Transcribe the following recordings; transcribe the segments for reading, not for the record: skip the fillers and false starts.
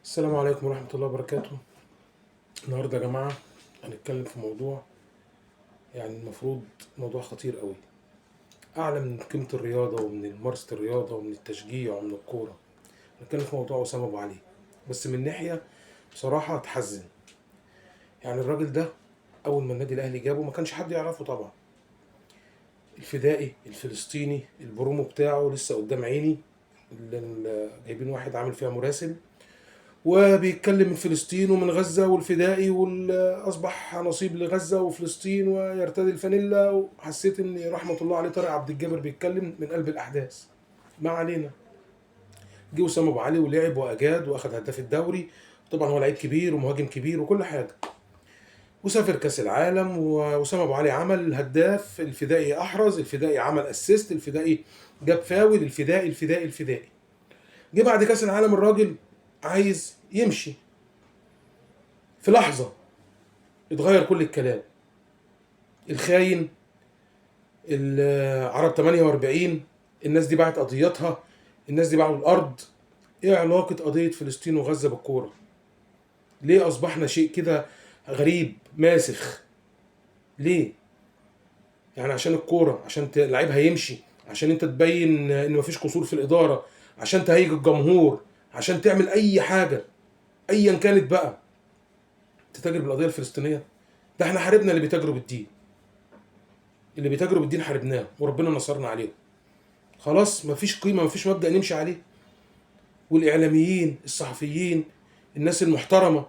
السلام عليكم ورحمة الله وبركاته. النهاردة يا جماعة هنتكلم في موضوع، يعني المفروض موضوع خطير قوي، أعلى من قيمة الرياضة ومن ممارسة الرياضة ومن التشجيع ومن الكورة. هنتكلم في موضوع أسامة أبو علي، بس من ناحية بصراحة تحزن. يعني الراجل ده أول ما النادي الأهلي جابه ما كانش حد يعرفه طبعا، الفدائي الفلسطيني، البرومو بتاعه لسه قدام عيني، اللي جايبين واحد عامل فيها مراسل وبيتكلم من فلسطين ومن غزة والفدائي، والأصبح نصيب لغزة وفلسطين ويرتدي الفانيلا. وحسيت إن رحمة الله عليه طارق عبد الجابر بيتكلم من قلب الأحداث. ما علينا، جه أسامة أبو علي ولعب وأجاد وأخد هداف الدوري، طبعا هو لعيب كبير ومهاجم كبير وكل حاجة، وسافر كاس العالم. وأسامة أبو علي عمل هداف، الفدائي أحرز، الفدائي عمل assist، الفدائي جاب فاول، الفدائي الفدائي الفدائي. جه بعد كاس العالم الراجل عايز يمشي. في لحظة اتغير كل الكلام. الخاين، العرب 48، الناس دي باعت قضيتها، الناس دي باعوا الأرض. ايه علاقة قضية فلسطين وغزة بالكورة؟ ليه أصبحنا شيء كده غريب ماسخ؟ ليه؟ يعني عشان الكورة، عشان لعيبها يمشي، عشان انت تبين ان مفيش قصور في الإدارة، عشان تهيج الجمهور، عشان تعمل أي حاجة أيا كانت بقى، تتاجر بالقضية الفلسطينية. ده احنا حاربنا اللي بيتاجروا بالدين، اللي بيتاجروا بالدين حاربناه وربنا نصرنا عليهم. خلاص مفيش قيمة، مفيش مبدأ نمشي عليه. والإعلاميين، الصحفيين، الناس المحترمة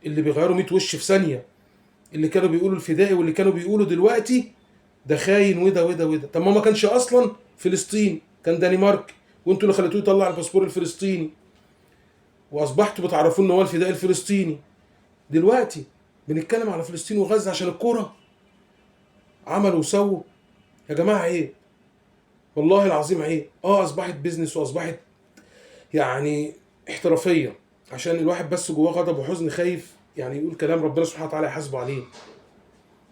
اللي بيغيروا 100 وش في ثانية، اللي كانوا بيقولوا الفدائي واللي كانوا بيقولوا دلوقتي ده خاين وده وده وده. طب ما كانش أصلا فلسطين، كان دنمارك، وانتوا اللي خليتوه يطلع الباسبور الفلسطيني واصبحتوا بتعرفوه ان هو الفدائي الفلسطيني. دلوقتي بنتكلم على فلسطين وغزة عشان الكورة، عملوا وسووا. يا جماعة عيب، والله العظيم عيب. اصبحت بيزنس واصبحت يعني احترافية، عشان الواحد بس جواه غضب وحزن، خايف يعني يقول كلام ربنا سبحانه وتعالى يحاسبه عليه،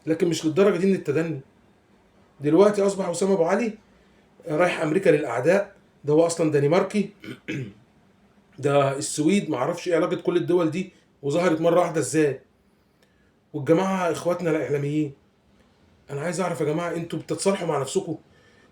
لكن مش للدرجة دي من التدني. دلوقتي اصبح أسامة أبو علي رايح امريكا للاعداء، ده هو اصلا دنماركي، ده السويد، معرفش ايه علاقة كل الدول دي وظهرت مرة واحدة ازاي. والجماعة اخواتنا الاعلاميين، انا عايز اعرف يا جماعة، انتوا بتتصالحوا مع نفسكم؟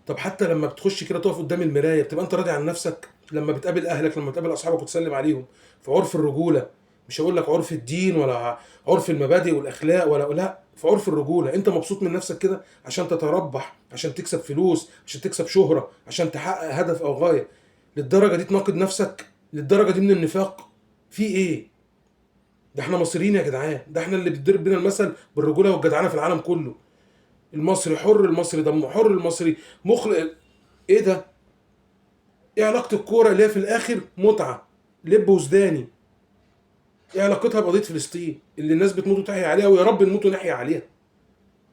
طب حتى لما بتخش كده تقف قدام المراية بتبقى انت راضي عن نفسك؟ لما بتقابل اهلك، لما بتقابل اصحابك وتسلم عليهم في عرف الرجولة، مش هقول لك عرف الدين ولا عرف المبادئ والاخلاق ولا لا، في عرف الرجولة انت مبسوط من نفسك كده عشان تتربح، عشان تكسب فلوس، عشان تكسب شهرة، عشان تحقق هدف او غاية؟ للدرجة دي تناقض نفسك؟ للدرجة دي من النفاق؟ في ايه؟ ده احنا مصريين يا جدعان، ده احنا اللي بيتضرب بينا المثل بالرجولة والجدعانة في العالم كله. المصري حر، المصري دمه حر، المصري مخلق. ايه ده؟ ايه علاقة الكورة اللي هي في الاخر متعة لب وزداني، ايه علاقتها بقضية فلسطين اللي الناس بتموت وتحيا عليها، ويا رب نموت ونحيا عليها؟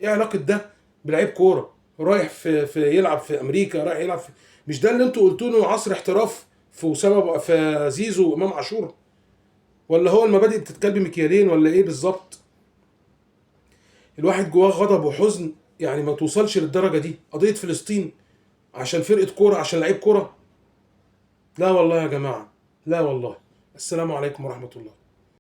ايه علاقة ده بلعيب كورة رايح في يلعب في امريكا، رايح يلعب في، مش ده اللي انتوا قلتوا له عصر احتراف في اسامة في زيزو وامام عاشور؟ ولا هو المبادئ بتتكلم مكيالين ولا ايه بالظبط؟ الواحد جواه غضب وحزن، يعني ما توصلش للدرجة دي قضية فلسطين عشان فرقة كورة، عشان لعيب كورة. لا والله يا جماعة، لا والله. السلام عليكم ورحمة الله.